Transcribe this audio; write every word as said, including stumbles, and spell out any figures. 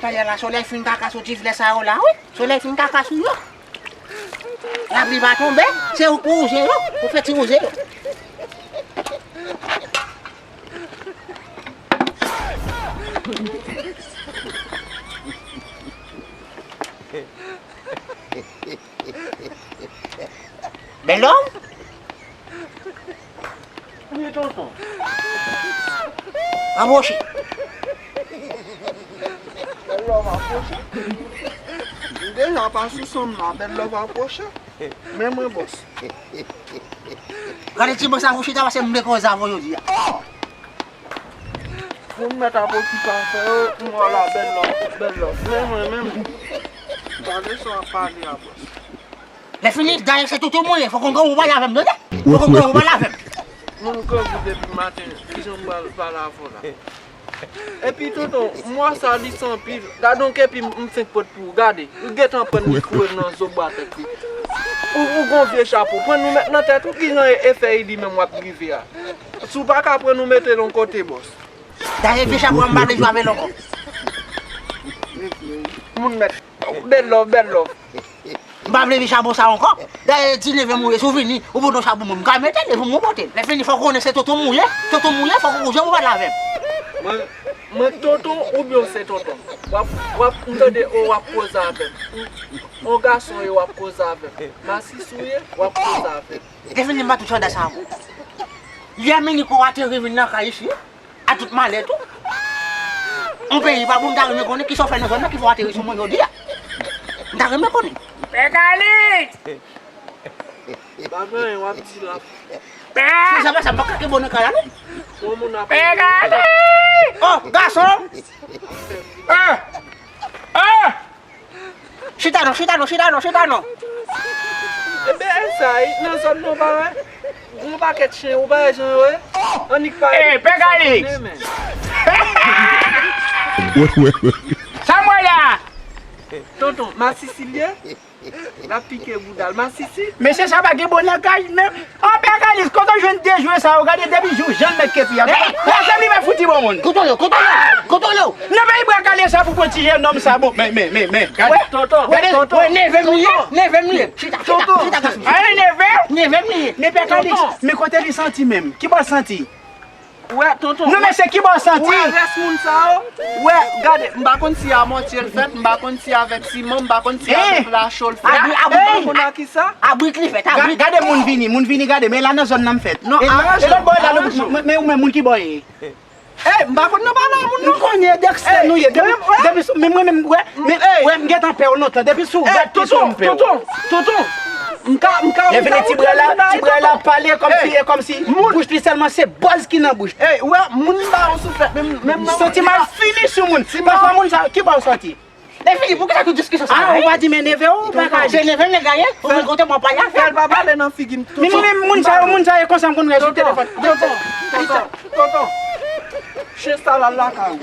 Talè la, solèy fin kaka sou ti flè sa yo la, wi. Solèy fin kaka sou yo. Lapli va tonbe, se ou k pou wouze yo, ou fè ti wouze yo. Bèl lòm? Wi, tonton. Apwoche. Bèl lòm apwoche. M deja pa sou sanm la, bèl lòm apwoche. Men mwen bòs. Gade ti bòs la pou chita pase m vle koze avè w jodi a. Oh! Moun mèt ap okipe afè yo, m wè w la bèl lòm, bèl lòm. Men mwen menm, gade sa w ap pale a bòs. Lè fini, dayè se toutou mwen ye, fòk ou gen ou pale avè m, tande? Fòk ou gen ou pale avè m. Moun grangou depi maten, jan m pral pale avè w la. Epi tonton, mwa sa li san anpil. Gade yon kepi m fenk pot pou ou, gade. Ou gentan pran li foure l nan zo bwa tèt li. Ou, ou gon vye chapo, pran nou met nan tèt ou, ki jan e, efè li menm w ap rive a. Si w pa ka pran nou mete l yon kote, bòs. Dayè vye chapo a m pa vle jwe avè l ankò. Moun mèt, bèl lòv, bèl lòv. M pa vle vye chapo sa ankò. Dayè di neve m ou ye, si w vini, ou pote yon chapo mwen, m ka mete l, epi mwen pote l. Lè fini, fòk ou konnen se tonton m ou ye, tonton m ou ye, fòk ou konnen ou pale avè m. Mwen, mwen tonton oubyen w se tonton m? W ap, w ap, m tande o w ap koze avè m. On gason ye w ap koze avè m. Masis ou ye, w ap koze avè m. Lè fini, m pa tout chanday sa ankò. Yè minik ou ateri vin nan kay isi. A tout malè tou. On peyi pa bon, m ta renmen konnen kisa w fè nan zòn nan ki fè w ateri sou mwen jodi a. M ta renmen konnen. Pè Kalis! Pa gen anyen w ap di la. Pè! Se sa pa sa, m pa kake bon nan kay la non. Yon moun ap Pè Kalis! Oh, gason! Eh! Eh! Chita non, chita non, chita non, chita non. Enben, esay, nan zòn nou pa wè. Gon pakèt chen, ou pa wè jan yo ye. Annik pale. Eh, Pè Kalis! Sa m wè la? Tonton, masisi l ye? L ap pike bouda l, masisi. Mesye sa pa gen bon nan kay, men. An Pè Kalis, kote w jwenn de jwe sa yo? Gade depi jou jan l met kepi a. Lè se li pa fouti bon moun. Kontwole w, kontwole w, kontwole w. Nan peyi bwa kale sa pou pran ti jennonm sa bon. Men, men, men, men. Gade. Tonton, gade, tonton. Wè neve m li ye, neve m li ye. Chita, chita, chita, gason. A, neve? Neve m li ye. Men Pè Kalis, men kote li santi menm? Ki bò l santi? Wè, tonton. Non, men se ki bò l santi? Wè, rès moun sa yo. Wè, gade, m pa konn si a mantye l fèt, m pa konn si avèk siman, m pa konn si avèk lacho l fèt. Abri, abri, m pa konn a kisa. Abri li fèt, abri. Gade moun vini, moun vini gade, men la nan zòn nan m fèt. Non, e lòt bò la, men ou menm moun ki bò ye? Ey, m pa konn nan pa la moun non. M konnen Dexter nou ye. Depi, depi sou, men mwen menm, wè, men, wè, m gentan pè w lontan. Depi sou rad kesyon m pè w. Tonton, tonton, m ka, m ka, lè vini ti bra la, ti bra la pale kòmsi, e kòmsi bouch li sèlman se bòz ki nan bouch. Ey, wè, moun ba yon souflèt, menm, menm nan. Santi m al fini sou moun. Pafwa moun sa, ki bò w sòti? Lè fini, poukisa tout diskisyon sa? Ah, ou pa di men neve w, ou pa ka di. Se neve m le gaye, ou vin kote mwen pale avè l. Fè l pa pale nan figi m. Men, men, men, moun sa yo, moun sa yo konsa m konn wè sou telefòn. Tonton, tonton, tonton. Chen sa l al lakay ou.